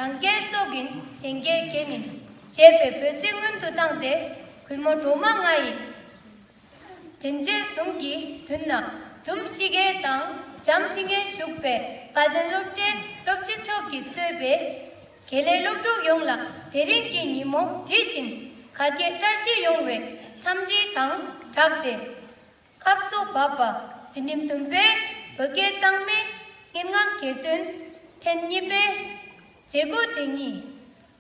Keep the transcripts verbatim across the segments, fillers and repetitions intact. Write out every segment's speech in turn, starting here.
རང་རྒྱལ་སྲོག་ཡིན་གཞན་རྒྱལ་རྒྱན་ཡིན། ཞེས་པའི་འབོད་ཚིག་སྔོན་དུ་བཏང་སྟེ། གུས་མོ་སྒྲོལ་མ་ལྔ་ཡི་དྲན་རྗེས་ཟུང་གི་མདུན་ན། འཛུམ་ཞིག་གེ་དང་འཇམ་ཐིང་ངེ་བཞུགས་པའི་དཔལ་ལྡན་སློབ་གྲྭའི་སློབ་སྤྱི་ཚོགས་ཀྱིས་གཙོས་པའི་དགེ་ལས་སློབ་ཕྲུག་ཡོངས་ལ་དེ་རིང་གི་ཉིན་མོ་འདི་བཞིན་ག་གེ་བཀྲ་ཤིས་ཡོང་བའི་འཚམས་འདྲི་དང་སྦྲགས་ཏེ། སྐབས་སུ་བབས་པ་འཛིན་རིམ་བདུན་པའི་བོད་སྐད་གཙང་མའི་སྙན་ངག་གྱེར་འདོན་ཐེངས་གཉིས་པའི་བྱེད་སྒོ་དེ་ཉིད་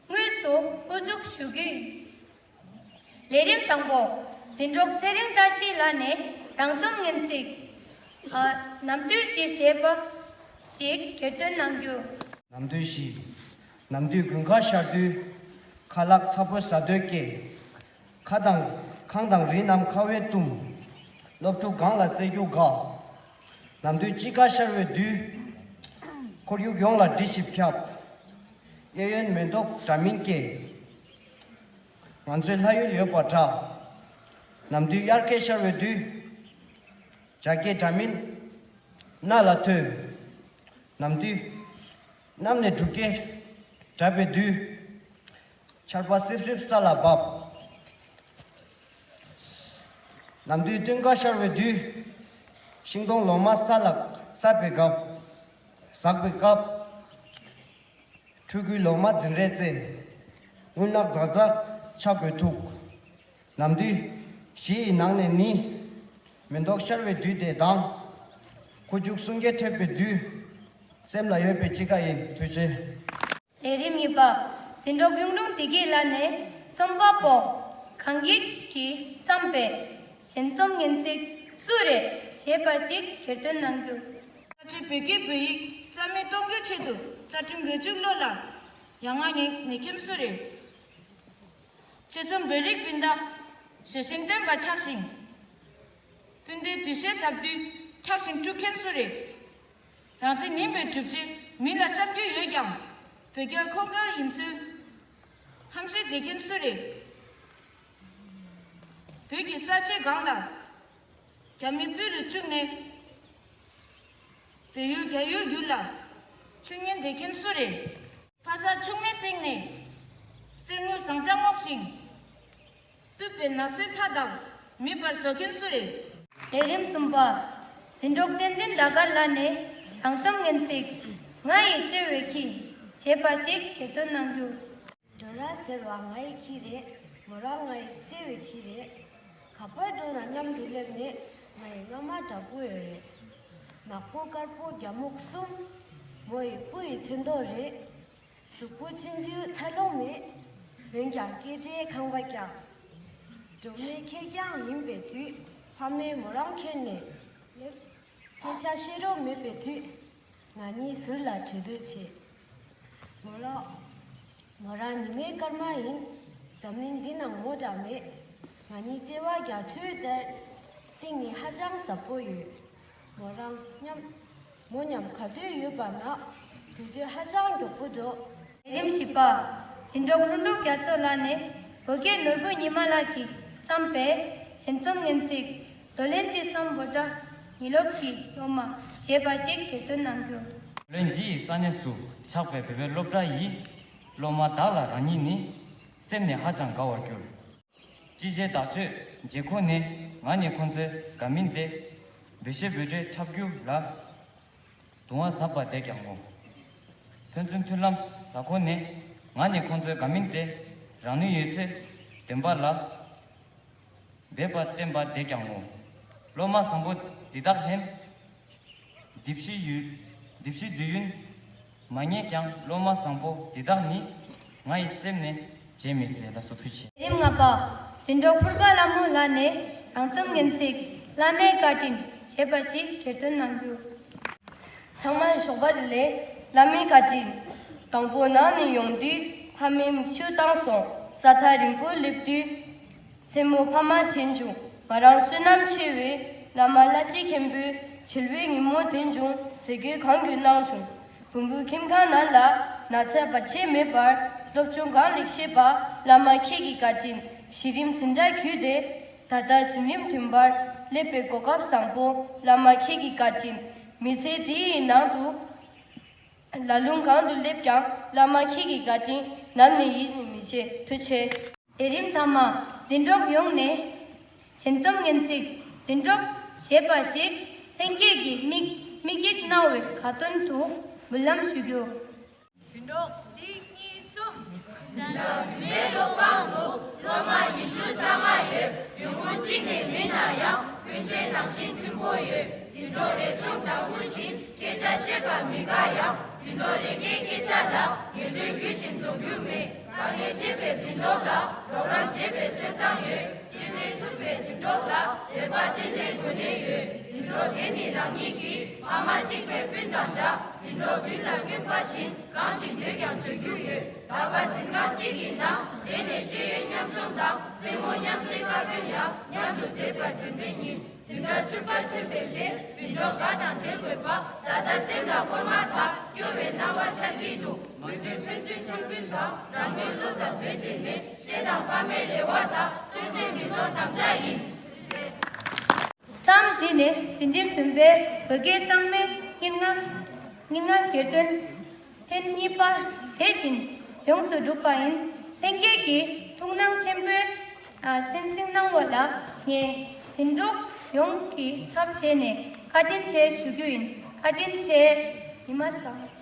དངོས་སུ་དབུ་འཛུགས་ཞུ་རྒྱུ་ཡིན། ལས་རིམ་དང་པོ། འཛིན་གྲོགས་ཚེ་རིང་བཀྲ་ཤིས་ལགས་ནས་རང་རྩོམ་སྙན་ཚིག་ཨ། ནམ་དུས་བཞི་ཞེས་པ་ཞིག་གྱེར་འདོན་གནང་རྒྱུ། ནམ་དུས་བཞི། ནམ་དུས་དགུན་ཁ་ཤར་དུས། ཁ་ལག་ཚ་པོའི་ཟ་འདོད་སྐྱེ། ཁ་དང་ཁང་དང་རི་རྣམས་ཁ་བས་བཏུམ། སློབ་ཕྲུག་གང་ལ་རྩེ་རྒྱུ་དགའ། ནམ་དུས་དཔྱིད་ཀ་ཤར་བའི་དུས། ཁོར་ཡུག་ཡོངས་ལ་འབྲི་ཞིབ་ཁྱབ། གཡས་གཡོན་མེ་ཏོག་འདྲ་མིན་སྐྱེ། ང་ཚོའི་ལྷ་ཡུལ་ཡོད་པ་འདྲ། ནམ་དུས་དབྱར་ཁ་ཤར་བའི་དུས། བྱ་སྐད་འདྲ་མིན་སྣ་ལ་ཐོས། ནམ་དུས་གནམ་ནས་འབྲུག་སྐད་བསྒྲགས་པའི་དུས། ཆར་པ་སིབ་སིབ་ས་ལ་བབས། ནམ་དུས་སྟོན་ཁ་ཤར་བའི་དུས། ཤིང་སྡོང་ལོ་མ་ས་ལ་ཟགས་པའི་སྐབས། ཟགས་པའི་སྐབས། ཕྲུ་གུའི་ལོ་མ་འཛིན་རེས་རྩེ། རྔུལ་ནག་འཛག་འཛག་ཆགས་དགོས་ཐུག། ནམ་དུས་བཞི་ཡི་ནང་ནས་ནི། མེ་ཏོག་ཤར་བའི་དུས་དེ་དང་། ཁུ་བྱུག་གསུང་སྐད་ཐོས་པའི་དུས། སེམས་ལ་ཡོད་པའི་དཔྱིད་ཀ་ཡིན། ཐུགས་རྗེ་ཆེ། ལས་རིམ་གཉིས་པ། འཛིན་གྲོགས་གཡུང་དྲུང་བདེ་སྐྱིད་ལགས་ནས་རྩོམ་པ་པོ་གངས་སྐྱིད་ཀྱིས་བརྩམས་པའི་གཞན་རྩོམ་སྙན་ཚིག་སུ་རེད་ཞེས་པ་ཞིག་གྱེར་འདོན་གནང་རྒྱུ། ས་ཁྲའི་བོད་སྐད་བོད་ཡིག་རྩ་མེད་གཏོང་རྒྱུའི་ཆེད་དུ་རྩ་ཁྲིམས་འགོ་བཙུགས་བློ་ལ་ཡ་ང་ངེས་མེད་མཁན་སུ་རེད། ཆེད་རྩོམ་བོད་རིག་སྤུན་ཟླ་ཞེས་ཤིང་སྟོན་པ་ཆགས་ཤིང་། སྤུན་ཟླའི་འདུ་ཤེས་ཟབ་དུས་ཆགས་ཤིང་དཀྲུག་མཁན་སུ་རེད། རང་ཚེ་ཉིན་པའི་གྲུབ་ཆའི་མི་ལ་བསམ་རྒྱུ་ཡོད་ཀྱང་བོད་རྒྱལ་ཁོག་དཀར་ཡིན་ཚུལ་ཧམ་བཤད་བྱེད་མཁན་སུ་རེད། བོད་ཀྱི་ས་ཆའི་སྒང་ལ་རྒྱ་མི་སྤུ་རུ་བཅུག་ནས་བལ་ཡུལ་རྒྱ་ཡུལ་བསྒྱུར་ལ་ཆུ་ངན་འདེད་མཁན་སུ་རེད། ཕ་ས་ཆུང་མའི་སྟེང་ནས་གསེར་དངུལ་ཟངས་ལྕགས་སྔོག་ཞིང་། གཏུབ་པའི་ནགས་ཚལ་མཐའ་དག་མེད་པར་བཟོ་མཁན་སུ་རེད། ལས་རིམ་གསུམ་པ། འཛིན་གྲོགས་བསྟན་འཛིན་ཟླ་དཀར་ལགས་ནས་རང་རྩོམ་སྙན་ཚིག་ང་ཡི་བརྩེ་བའི་ཁྱི་ཞེས་པ་ཞིག་གྱེར་འདོན་གནང་རྒྱུ། སྒྲོ་ར་ཟེར་བ་ང་ཡི་ཁྱི་རེད། མོ་རང་ང་ཡི་བརྩེ་བའི་ཁྱི་རེད། ག་པར་འགྲོ་ན་མཉམ་དུ་སླེབས་ནས་ང་ཡི་རྔ་མ་འདྲ་པོ་ཡོད་རེད། ནག་པོ་དཀར་པོ་རྒྱ་སྨུག་གསུམ། མོ་ཡི་སྤུ་ཡི་ཚོན་མདོག་རེད། གཟུགས་པོ་ཆུང་ཆུང་འཚར་ལོངས་མེད། འོན་ཀྱང་སྐད་སྒྲའི་ཁང་པ་བཀྱག་སྒྲོལ་མའི་ཁེར་རྐྱང་ཡིན་པའི་དུས། ཕ་མས་མོ་རང་ཁྱེར་ནས་སླེབས། སྐད་ཆ་བཤད་རོགས་མེད་པའི་དུས། ང་གཉིས་ཟུར་ལ་གྲོས་བསྡུར་བྱེད། མོ་ལགས། མོ་རང་ཉི་མའི་སྐར་མ་ཡིན། འཛམ་གླིང་འདི་ན་མོ་འདྲ་མེད། ང་གཉིས་བརྩེ་བ་རྒྱ་མཚོའི་གཏེར། གཏིང་ནས་ཧ་ཅང་ཟབ་པོ་ཡོད། མོ་རང་མཉམ། མོ་མཉམ་ག་དུས་ཡོད་པ་ན། དུས་ཚོད་ཧ་ཅང་མགྱོགས་པོ་འགྲོ། ལས་རིམ་བཞི་པ། འཛིན་གྲོགས་ལྷུན་གྲུབ་རྒྱ་མཚོ་ལགས་ནས་བོད་སྐད་ནོར་བུ་ཉི་མ་ལགས་ཀྱིས་བརྩམས་པའི་གཞན་རྩོམ་སྙན་ཚིག་རྡོ་ལེན་ཅི་སམ་བྷོ་ཊ་ཉི་ལོག་གི་སློབ་མ་ཞེས་པ་ཞིག་གྱེར་འདོན་གནང་རྒྱུ། རྡོ་ལེན་ཅི་ཡི་ས་གནས་སུ་ཆགས་པའི་བོད་པའི་སློབ་གྲྭ་ཡི་སློབ་མ་དག་ལ་རང་ཉིད་ནི་སེམས་ནས་ཧ་ཅང་དགའ་བར་གྱུར། སྤྱི་བྱེ་བརྡ་སྤྱོད་བརྗེ་ཁོ་ནས་ང་ནི་ཁོང་ཚོའི་དགའ་མིན་ཏེ། འབོད་ཤེས་འབོད་སྒྲའི་འཁྲབ་རྒྱུ་ལ་དུང་བ་ཟབ་པ་བསྡད་ཀྱང་ངོ་། ཕན་ཚུན་མཐུན་ལམ་ཟབ་ཁོ་ནས་ང་ནི་ཁོང་ཚོའི་དགའ་མིན་ཏེ། རང་ནུས་ཡོད་ཚད་འདོན་པ་ལ་འབད་པ་བསྟན་པ་བསྡད་ཀྱང་ངོ་། སློབ་མ་བཟང་པོ་འདི་དག་ལྷན། སྡེབ་བཞི་ཡུལ། སྡེབ་བཞི་དུས་ཡུན་མ་ངེས་ཀྱང་སློབ་མ་བཟང་པོ་འདི་དག་ནི་ང་ཡི་སེམས་ནས་བརྗེད་མི་སྲིད། ལགས་སོ། ཐུགས་རྗེ་ཆེ། ལས་རིམ་ལྔ་པ། འཛིན་གྲོགས་ཕུར་པ་ལྷ་མོ་ལགས་ནས་རང་རྩོམ་སྙན་ཚིག་བླ་མའི་བཀའ་དྲིན་ཞེས་པ་ཞིག་གྱེར་འདོན་གནང་རྒྱུ། ཚང་མ་ཞོགས་པ་བདེ་ལེགས། བླ་མའི་བཀའ་དྲིན། དང་པོ་ནང་ནས་ཡོང་དུས་ཕ་མའི་མིག་ཆུ་བཏང་སོང་། ས་ཐག་རིང་པོ་སླེབས་དུས། མཚན་མོ་ཕ་མ་དྲན་བྱུང་། ང་རང་བསོད་ནམས་ཆེ་བའི་བླ་མ་བླ་སྤྱི་མཁན་པོའི་བྱིས་པའི་ཉིན་མོ་དྲན་བྱུང་། ཟས་གོས་གང་གི་གནང་བྱུང་། བོན་པོའི་ཁྱིམ་ཁང་ནང་ལ་ན་ཚ་བར་ཆད་མེད་པར་སློབ་སྦྱོང་གང་ལེགས་ཤེས་པ། བླ་མ་ཁྱེད་ཀྱི་བཀའ་དྲིན། གཞི་རིམ་འཛིན་གྲྭ་བརྒྱུད་དེ་ད་ལྟ་འཛིན་རིམ་བདུན་པར་སླེབས་པའི་གོ་སྐབས་བཟང་པོ། བླ་མ་ཁྱེད་ཀྱི་བཀའ་དྲིན། མི་ཚེ་འདི་ཡི་ནང་དུ། ལ་ལུང་གང་དུ་སླེབས་ཀྱང་བླ་མ་ཁྱེད་ཀྱི་བཀའ་དྲིན་ནམ་ནས་ཡིད་ནས་མི་ཆེས། ཐུགས་རྗེ་ཆེ། ལས་རིམ་མཐའ་མ། འཛིན་གྲོགས་ཡོངས་ནས་ཞལ་འཛོམས་སྙན་ཚིག་འཛིན་གྲོགས་ཞེས་པ་ཞིག་ལྷན་རྒྱས་ཀྱིས་དམིགས་དམིགས་ཡིད་གནང་བའི་ཁ་ཏོན་དུ་འབུལ་ལམ་ཞུ་རྒྱུ། འཛིན་གྲོགས་གཅིག་གཉིས་གསུམ། འཛིན་གྲོགས་བདུན་པའི་སློབ་ཁང་དུ་སློབ་མ་ཉི་ཤུ་རྩ་ལྔ་ཡོད། ཡོང་ཁུངས་གཅིག་ནས་མིན་ན་ཡང་ཀུན་སྤྱོད་ནང་བཞིན་མཐུན་པོ་ཡོད། འཛིན་གྲོགས་རེ་ཟུང་འདྲ་པོ་བཞིན་སྐད་ཆ་བཤད་པ་མི་དགའ་ཡང་། འཛིན་གྲོགས་རེ་འགའི་སྐད་ཆ་ལ་ངན་འགྲོའི་རྒྱུ་ཞིག་འཛོམས་རྒྱུ་མེད། དཀའ་ངལ་འཕྲད་པའི་འཛིན་གྲོགས་ལ་རོགས་རམ་བྱེད་པའི་སྲོལ་བཟང་ཡོད། སྐྱེལ་འདྲེན་ཚུགས་པའི་འཛིན་གྲོགས་ལ་ལེགས་པ་སྐྱེལ་འདྲེན་གོ་གནས་ཡོད། འཛིན་གྲོགས་དེ་ནི་རང་ཉིད་ཀྱི་ཕ་མ་གཅིག་པའི་སྤུན་དང་འདྲ། འཛིན་གྲོགས་མདུན་ལ་སྨྱོན་པ་བཞིན་གང་ཞིག་སྡོད་ཀྱང་བྱོས་རྒྱུ་ཡོད། ད་བར་འཛིན་ཁང་གཅིག་གི་ནང་བསྡད་ནས་ཤེས་ཡོན་མཉམ་སྦྱོང་དང་རྩེད་མོ་མཉམ་རྩེད་ཁ་ཏོན་ཡང་མཉམ་དུ་མཛད་པ་རྒྱུན་ལྡན་ཡིན། འཛིན་གྲྭ་བཅུ་པ་ཐོན་པའི་རྗེས་འཛིན་གྲོགས་འགའ་དང་འབྲེལ་དགོས་པ་ད་ལྟ་སེམས་ལ་འཁོར་མ་ཐག་སྐྱོ་བའི་སྣང་བ་འཆར་གྱི་འདུག་མུ་མཐུད་ཕན་ཚུན་ཕྱོགས་མཐུན་དང་རང་འདོད་བློ་དང་འབད་བྱས་ནས་གཞས་དང་ཕ་མའི་རེ་བ་དང་སྟོན་སེམས་མི་གཏོང་དམ་བཅའ་ཡིན། མཚམས་འདི་ནས་འཛིན་རིམ་བདུན་པའི་བོད་སྐད་གཙང་མའི་སྙན་ངག་སྙན་ངག་གྱེར་འདོན་ཐེངས་གཉིས་པ་དེ་བཞིན་ཡོངས་སུ་གྲུབ་པ་ཡིན། ལྷན་རྒྱས་ཀྱིས་ཐུགས་སྣང་ཆེན་པོས་ཨ་གསན་གཟིགས་གནང་བ་ལ་ངས་འཛིན་གྲོགས་ཡོངས་ཀྱི་ཚབ་བྱས་ནས་བཀའ་དྲིན་ཆེ་ཞུ་རྒྱུ་ཡིན། བཀའ་དྲིན་ཆེ། ཉི་མ་བཟང་།